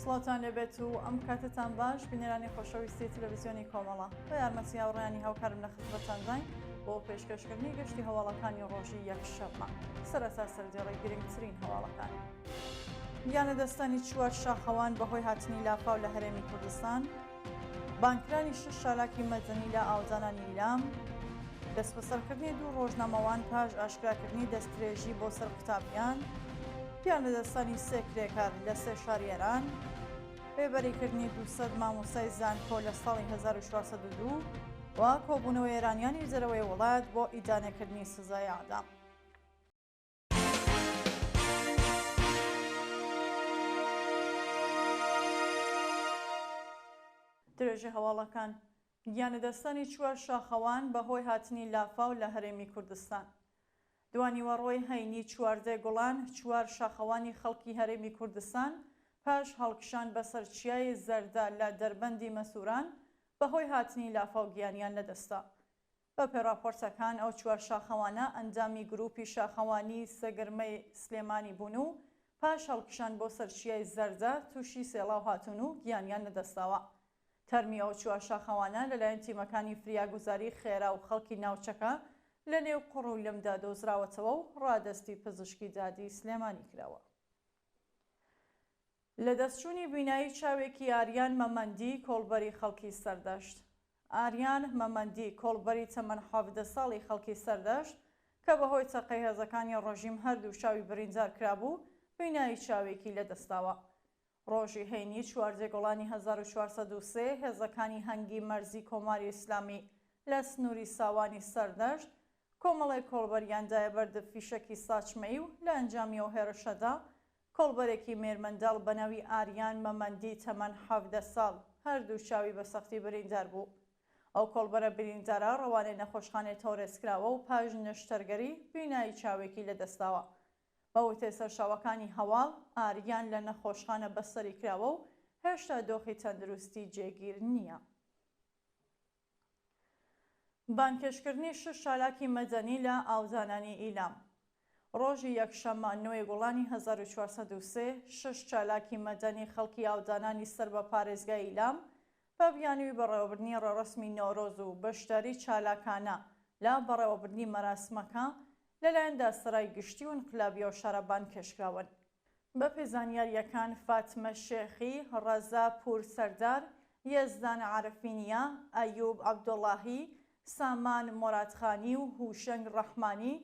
سڵاوتان لێبێت و ئەم کاتەتان باش بینەرانی خۆشەویستی تەلەڤیزیۆنی کۆمەڵە بە یارمەتی هاوڕێیانی هاوکارم لە خزمەتتانداین بۆ پێشکەشکردنی گەشتی هەواڵەکانی ڕۆژی یەکشەممە سەرەتا سەردێڕی گرنگترین هەواڵەکان. گیانلەدەستدانی چوار شاخەوان بەهۆی هاتنی لافاو لە هەرێمی کوردستان، بانگکرانی شەش چالاکی مەدەنی لە ئاودانانی ئیلام، دەستبەسەرکردنی دوو ڕۆژنامەوان پاش ئاشکراکردنی دەستدرێژی بۆ سەر قوتابیان، گیانلەدەستدانی سێ کرێکار لە سێ شاری ئێران، بێبەریکردنی 200 مامۆستای زانکۆ لە ساڵی 1402 و کۆبوونەوەی ئێرانیانی دەرەوەی وڵات بۆ ئیدانەکردنی سزای ئەعدام. درێژەی هەواڵەکان، گیانلەدەستدانی چوار شاخەوان بەهۆی هاتنی لافاو لە هەرێمی کوردستان. دوانیوەڕۆی هەینی 14 گوڵان، چوار شاخەوانی خەڵکی هەرێمی کوردستان پاش هەڵکشان بەسەر چیای زەردە لە دەربەندی مەسوران بەهۆی هاتنی لافاو گیانیان لەدەستدا. بەپێی ڕاپۆرتەکان ئەو چوار شاخەوانە ئەندامی گروپی شاخەوانیی سەگرمەی سلێمانی بوون و پاش هەڵکشان بۆ سەر چیای زەردە تووشی سێڵاو هاتوون و گیانیان لەدەستداوە. تەرمی ئەو چوار شاخەوانە لەلایەن تیمەکانی فریاگوزاری خێرا و خەڵکی ناوچەکە لەنێو قوڕ و لمدا دۆزراوەتەوە و ڕادەستی پزیشکی دادی سلێمانی کراوە. لەدەستچوونی بینایی چاوێکی ئاریان مەمەندی کۆڵبەری خەڵکی سەردەشت. ئاریان مەمەندی کۆڵبەری تەمەن 17 ساڵی خەڵکی سەردەشت کە بەهۆی تەقەی هێزەکانی ڕژیم هەردوو چاوی بریندار کرابوو، بینایی چاوێکی لەدەستداوە. ڕۆژی هەینی 14 گوڵانی 1403 هێزەکانی هەنگی مەرزی کۆماری ئیسلامی لە سنووری ساوانی سەردەشت کۆمەڵێک کۆڵبەریان دایە بەر فیشەکی ساچمەیی و لە ئەنجامی ئەو هێرشەدا کۆڵبەرێکی مێرمنداڵ بە ناوی ئاریان مەمەندی تەمەن 17 ساڵ هەردوو چاوی بە سەختی بریندار بوو. ئەو کۆڵبەرە بریندارە ڕەوانەی نەخۆشخانەی تەورێز کراوە و پاش نەشتەرگەری بینایی چاوێکی لەدەستداوە. بە وتەی سەرچاوەکانی هەواڵ، ئاریان لە نەخۆشخانە بەستەری کراوە و هێشتا دۆخی تەندروستی جێگیر نییە. بانگهێشتکردنی شەش چالاکی مەدەنی لە ئاودانانی ئیلام. ڕۆژی یەکشەممە نۆی گوڵانی 1403، شەش چالاکی مەدەنی خەڵکی ئاودانانی سەر بە پارێزگای ئیلام بە بیانووی بەڕێوەبردنی ڕێوڕەسمی نەورۆز و بەشداری چالاکانە لە بەڕێوەبردنی مەراسمەکە لەلایەن دادسەرای گشتی و ئینقلابی ئەو شارە بانگهێشتکراون. بەپێی زانیارییەکان فاتمە شێخی، ڕەزا پوور سەردار، یەزدان عارفینیا، ئەیوب عەبدوڵاهی، سامان مۆرادخانی و هوشەنگ ڕەحمانی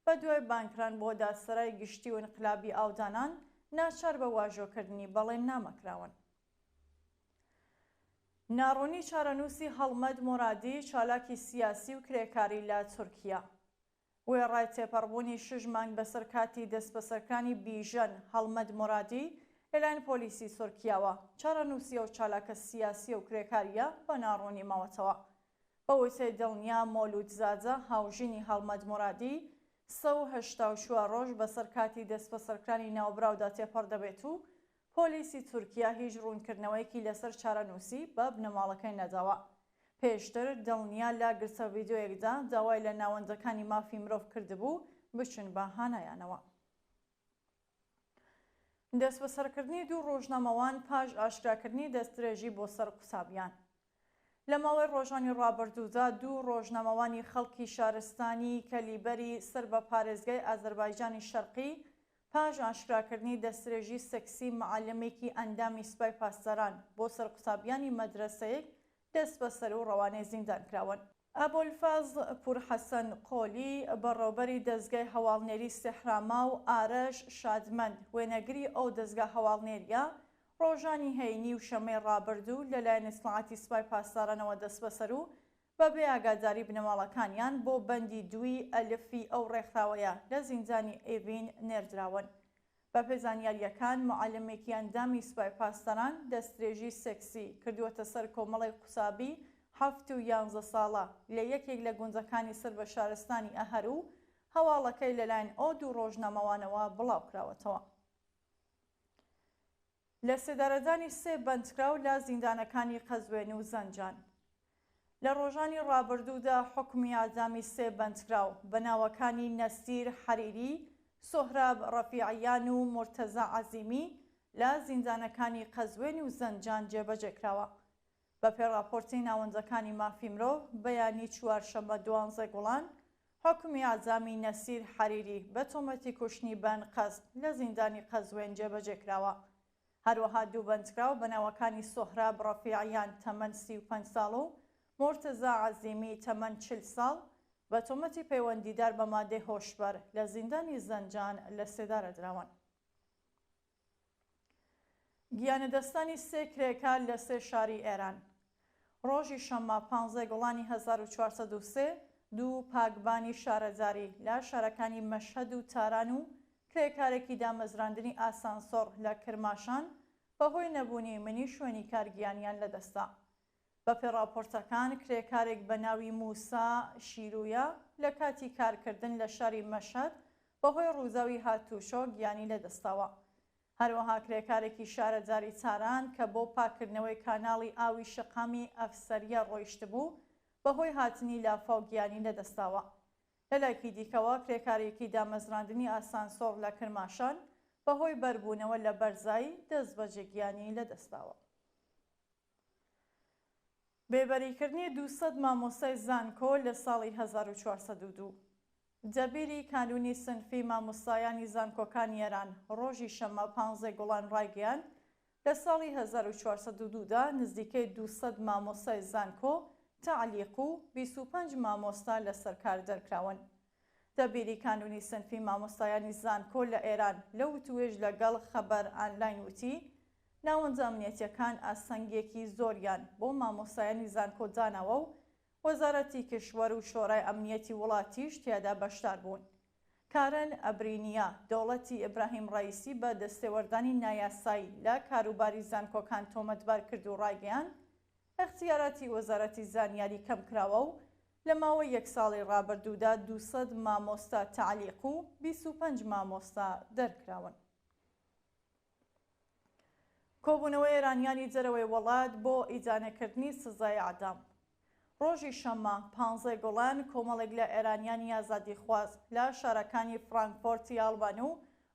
بە دوای بانگکران بۆ دادسەرای گشتی و ئینقلابی ئاودانان، ناچار بە واژۆکردنی بەڵێننامە کراون. ناڕوونی چارەنووسی هەڵمەت مۆرادی، چالاکی سیاسی و کرێکاری لە تورکیا. وێڕای تێپەڕبوونی شەش مانگ بەسەر کاتی دەستبەسەرکرانی بیژەن هەڵمەت مۆرادی لەلایەن پۆلیسی تورکیاوە، چارەنووسی ئەو چالاکە سیاسییە و کرێکارییە بە ناڕوونی ماوەتەوە. بە وتەی دڵنیا مۆلودزادە، هاوژینی هەڵمەت مۆرادی، 184 ڕۆژ بەسەر کاتی دەستبەسەرکرانی ناوبراودا تێپەڕ دەبێت و پۆلیسی تورکیا هیچ ڕوونکردنەوەیەکی لەسەر چارەنووسی بە بنەماڵەکەی نەداوە. پێشتر دڵنیا لە گرتە ڤیدیۆیەکدا داوای لە ناوەندەکانی مافی مرۆڤ کردبوو بچن بە هانایانەوە. دەستبەسەرکردنی دوو ڕۆژنامەوان پاش ئاشکراکردنی دەستدرێژی بۆ سەر قوتابیان. لە ماوەی ڕۆژانی ڕابردوودا دوو ڕۆژنامەوانی خەڵکی شارستانی کەلیبەری سەر بە پارێزگای ئازەربایجانی شەرقی پاش ئاشکراکردنی دەستدرێژی سێکسی معەلمێکی ئەندامی سوپای پاسداران بۆ سەر قوتابیانی مەدرەسەیەک دەستبەسەر و ڕەوانەی زیندان کراون. ئەبولفەزڵ پوورحەسەن قۆلی، بەڕێوبەری دەزگای هەواڵنێری سێحراما و ئارەش شادمەند، وێنەگری ئەو دەزگا هەواڵنێرییە، ڕۆژانی هەینی و شەممەی ڕابردوو لەلایەن ئیتڵاعاتی سوپای پاسدارانەوە دەستبەسەر و بە بێ ئاگاداری بنەماڵەکانیان بۆ بەندی دووی ئەلفی ئەو ڕێکخراوەیە لە زیندانی ئێڤین نێردراون. بەپێی زانیارییەکان، موعەلمێکی ئەندامی سوپای پاسداران دەستدرێژی سێکسی کردووەتە سەر کۆمەڵێک قوتابی حەفت و یانزە ساڵە لە یەکێک لە گوندەکانی سەر بە شارستانی ئەهەر و هەواڵەکەی لەلایەن ئەو دوو ڕۆژنامەوانەوە بڵاوکراوەتەوە. لەسێدارەدانی سێ بەندکراو لە زیندانەکانی قەزوێن و زەنجان. لە ڕۆژانی ڕابردوودا حوکمی ئیعدامی سێ بەندکراو بە ناوەکانی نەسیر حەریری، سۆهراب ڕەفیعیان و مورتەزا عەزیمی لە زیندانەکانی قەزوێن و زەنجان جێبەجێ کراوە. بەپێی ڕاپۆرتی ناوەندەکانی مافی مرۆڤ، بەیانی چوارشەممە دوانزە گوڵان، حوکمی ئیعدامی نەسیر حەریری بە تۆمەتی کوشتنی بەئەنقەست لە زیندانی قەزوێن جێبەجێ کراوە. هەروەها دوو بەندکراو بە ناوەکانی سۆهراب ڕەفیعیان تەمەن 35 ساڵ و مورتەزا عەزیمی تەمەن 40 ساڵ بە تۆمەتی پەیوەندیدار بە مادەی هۆشبەر لە زیندانی زەنجان لە سێدارە دراون. گیانلەدەستدانی سێ کرێکار لە سێ شاری ئێران. ڕۆژی شەممە پانزەی گوڵانی 1403، دوو پاکبانی شارەداری لە شارەکانی مەشهەد و تاران و کرێکارێکی دامەزراندنی ئاسانسۆڕ لە کرماشان بەهۆی نەبوونی منی شوێنی کار گیانیان لەدەستدا. بەپێی ڕاپۆرتەکان کرێکارێک بە ناوی موسا شیرویە لە کاتی کارکردن لە شاری مەشهەد بەهۆی ڕووداوی هاتووچۆ گیانی لەدەستداوە. هەروەها کرێکارێکی شارەداری تاران کە بۆ پاککردنەوەی کاناڵی ئاوی شەقامی ئەفسەریە ڕۆیشتبوو بەهۆی هاتنی لافاو گیانی لەدەستداوە. لەلایەکی دیکەوە کرێکارێکی دامەزراندنی ئاسانسۆڕ لە کرماشان بەهۆی بەربوونەوە لە بەرزایی دەستبەجێ گیانی لەدەستداوە. بێبەریکردنی 200 مامۆستای زانکۆ لە ساڵی 1402. دەبیری کانوونی سنفی مامۆستایانی زانکۆکانی ئێران ڕۆژی شەممە پانزەی گوڵان ڕایگەیاند، لە ساڵی 1402 دا نزیکەی 200 مامۆستای زانکۆ تەعلیق و 25 مامۆستا لەسەر کار دەرکراون. دەبیری کانوونی سنفی مامۆستایانی زانکۆ لە ئێران لە وتووێژ لەگەڵ خەبەر ئانلاین وتی، ناوەندە ئەمنیەتیەکان ئاستەنگیەکی زۆریان بۆ مامۆستایانی زانکۆ داناوە و وەزارەتی کیشوەر و شۆرای ئەمنیەتی وڵاتیش تیادا بەشدار بوون. کارن ئەبرینیا، دەوڵەتی ئیبراهیم ڕەئیسی بە دەستێوەردانی نایاسایی لە کاروباری زانکۆکان تۆمەتبار کرد و ڕایگەیاند، ئیختیاراتی وەزارەتی زانیاری کەم کراوە و لە ماوەی یەک ساڵی ڕابردوودا 200 مامۆستا تەعلیق و 25 مامۆستا دەرکراون. کۆبوونەوەی ئێرانیانی دەرەوەی وڵات بۆ ئیدانەکردنی سزای ئەعدام. ڕۆژی شەممە پانزەی گوڵان کۆمەڵێک لە ئێرانیانی ئازادیخواز لە شارەکانی فرانکفۆرتی ئاڵمان و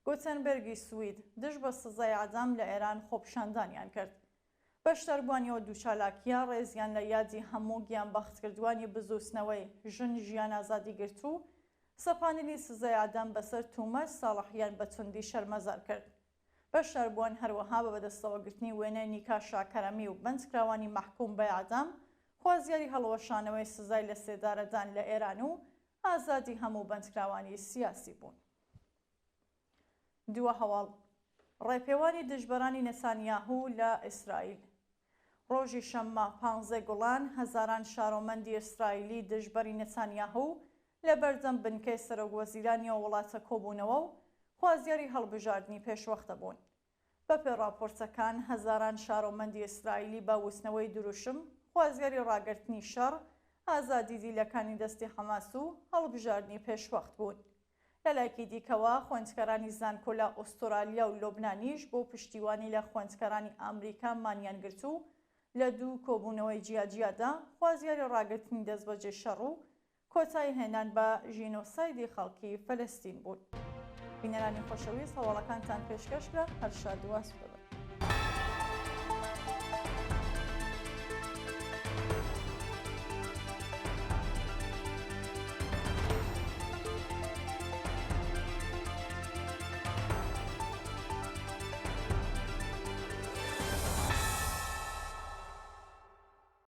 گوتنبێرگی سوید دژ بە سزای ئەعدام لە ئێران خۆپیشاندانیان کرد. بەشداربووانی ئەو دوو چالاکییە ڕێزیان لە یادی هەموو گیانبەختکردووانی بزووتنەوەی ژن ژیان ئازادی گرت و سەپاندنی سزای ئەعدام بەسەر توومەج ساڵحیان بە توندی شەرمەزار کرد. بەشداربووان هەروەها بە بەدەستەوەگرتنی وێنەی نیکا شاکەرەمی و بەندکراوانی مەحکووم بە ئێعدام، خوازیاری هەڵوەشانەوەی سزای لەسێدارەدان لە ئێران و ئازادی هەموو بەندکراوانی سیاسی بوون. دوا هەواڵ، ڕێپێوانی دژبەرانی نەتانیاهوو لە ئیسرائیل. ڕۆژی شەممە پانزەی گوڵان، هەزاران شارۆمەندی ئیسرائیلی دژبەری نەتانیاهوو لە بەردەم بنکەی سەرۆک وەزیرانی ئەو وڵاتە کۆبوونەوە و خوازیاری هەڵبژاردنی پێشوەختە بوون. بەپێی ڕاپۆرتەکان، هەزاران شارۆمەندی ئیسرائیلی بە وتنەوەی دروشم خوازیاری ڕاگرتنی شەڕ، ئازادی دیلەکانی دەستی حەماس و هەڵبژاردنی پێشوەخت بوون. لەلایەکی دیکەوە، خوێندکارانی زانکۆ لە ئوسترالیا و لوبنانیش بۆ پشتیوانی لە خوێندکارانی ئامریکا مانیان گرت و لە دوو کۆبوونەوەی جیاجیادا خوازیاری ڕاگرتنی دەستبەجێ شەڕ و کۆتایی هێنان بە ژینۆسایدی خەڵکی فەلەستین بوون. بینەرانی خۆشەویست هەواڵەکانتان پێشکەش کرا، هەر شاد و ئاسوودە بن.